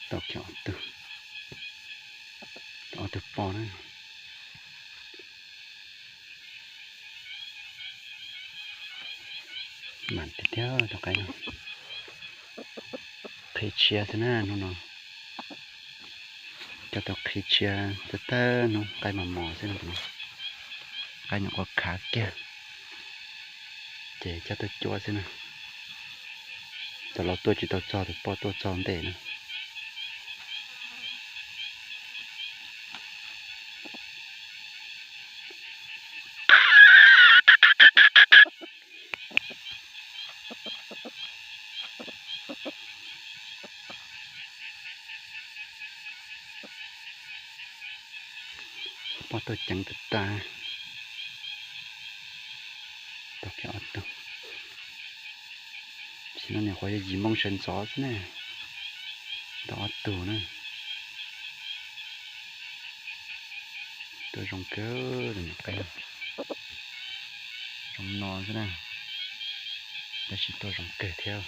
Tau kiag ob tug, ob tug poj na. Mas tiag tiag tus qaib no, qhib tshiab xwb na hnub no. Coj tau qhib tshiab tag tag hnub, qaib mos mos xwb no. Qaib nyuam qhuav khav kiag ces coj tuaj cuab xwb na. Cov laus tuaj tsis tau txog, tus poj tuaj txog ntej na. Poj tuaj ceev tag tag. Tau kiag ob tug. Tam sim no nyuam qhuav yog yim moo sawv ntxov xwb na. Tau ob tug na. Tuaj zoo kawg li, nyuam qaib zoo no xwb na, tab sis tuaj zoo kawg thiab.